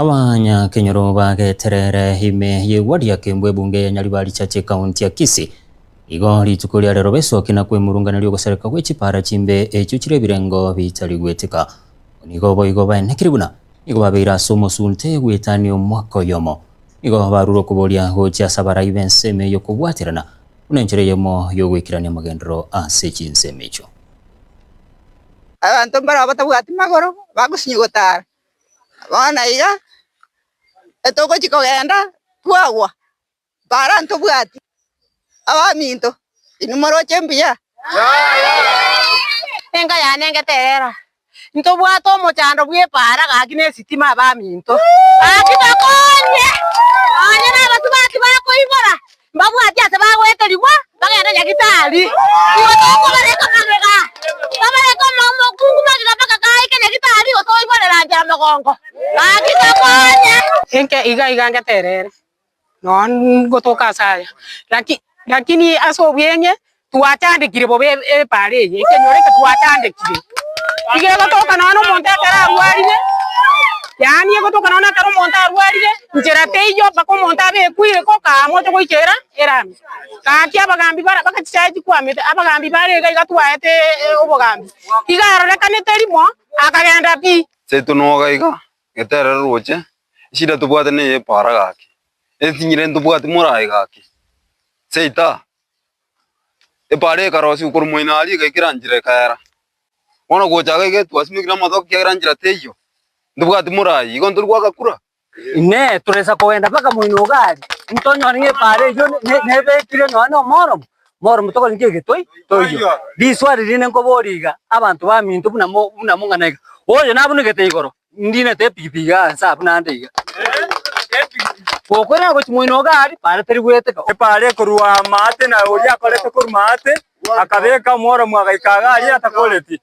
Abanyakenyoro bageterere ime y'eward ya Kembu ebunge ya Nyaribari Church ekaunti ya Kisii. Igo rituko ria rero besoki na kwemurunganeria ogosareka gwe chipara chimbe echio chire ebirengo bitari gwetika. Nigo boigo baenekire buna nigo babeire ase omosunte goetania omwaka oyomo. Nigo barure okoboria gochia ase abarai b'ensemo eye kobwaterana buna enchera eyemo y'ogoikerania amagenderero ase chinsemo echio. Abanto mbarabwo batabwati magoro bagosinywa gotara. Bono iga, etogochia kogenda twagwa, para ntobwati abaminto, inwe moroche mbuya? Enka yane ngeterera, ntobwate omochando bwa epaara gaki na esitima abaminto, gaki tokonye, nonye na abasubati bakoibora, Mbabwati ase bagoeterigwa bagende nyagitari. Igo tokobareka magega, tobareke omokungu magega mpaka kaike nyagitari gose oiborera nchera mogongo. Gaki tokonye. Inche iga iga ngeterere nonye ngotoka ase aya, laki lakini ase obweng'e twachandekire bobe epaara eye, ekenyoro eke twachandekire. Igo egotoka nonya na omonto ekero arwarire, yaani egotoka nonya ekero omonto arwarire, nchera teiyo mpaka omonto abekwe ireko kaamua goikera erami. Gaki abagambi bara mpaka chichae chikwamete, abagambi bare iga iga twaete obogambi, iga arorekanete rimo, akagenda pi. Seito noga iga, geterere roche, eshida tobwate neye epaara gaki, etinyire ntobwati moraai gaki, seito aa. Epaara ekarosigwa korwa moino aria egaikera nchera ekaera. Bono gocha iga iga twasimekire amatoke ekiagera nchera teiyo, ntobwati morayi, igo ntori goaka kura. Inee! Toresa kogenda mpaka moino iga aria, ntonyore ng'a epaara eyio nebekire nonya na omoromo? Moromo tokore nki egetoi toiyo. Riswali rinde nkoboria iga, abanto baminto buna buna mong'ana iga, oyo nabunegete igoro, Ndinete epigipigi iga nse abwo naende iga. Gokoirana gochia moino iga aria, paara teri goeteka. Epaara ekorwa maate na oria akorete korwa maate, akabeka omworomo agaika iga aria atakoreti.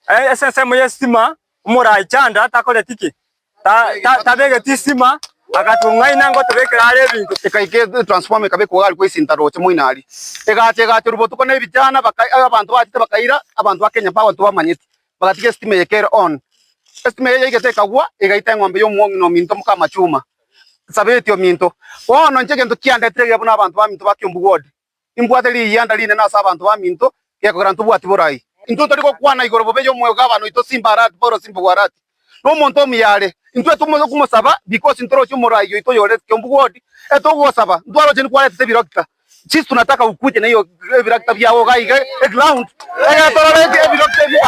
Ase ensemo y'esitima, omorai Chanda takoreti ki? Tabegeti esitima, agatong'aina ngotobekera are ebinto. Ekaika etransformer ekabekwa iga aria kwaisinta roche moino aria. Egacha egacherwa botuko na ebichana baka abanto bachete bakaira abanto ba Kenya Power ntibamanyeti. Bagatiga esitima eye kere on. Esitima eye yaigete ekagwa, egaita eng'ombe y'omong'ina ominto moka amachuma. Sabeti ominto. Bono inche egento kiandetire ekiya buna abanto baminto ba Kiambu Ward, nimbwate riyianda rinene ase abanto baminto, gekogera ntobwati borai. Intwe tori gokwana igoro bobe y'omogabana oito Simba Arati, Paulo Simba Arati, nomonto omuya are. Intwe tokomosaba because ntoroche omorai oito oyore Kiambu Ward, etogosaba, ntwaroche nikwaretete ebirokitaa. Sisi tunataka ukuje na hiyo ebirakita biao iga iga eground egere torore ebirakita ebio.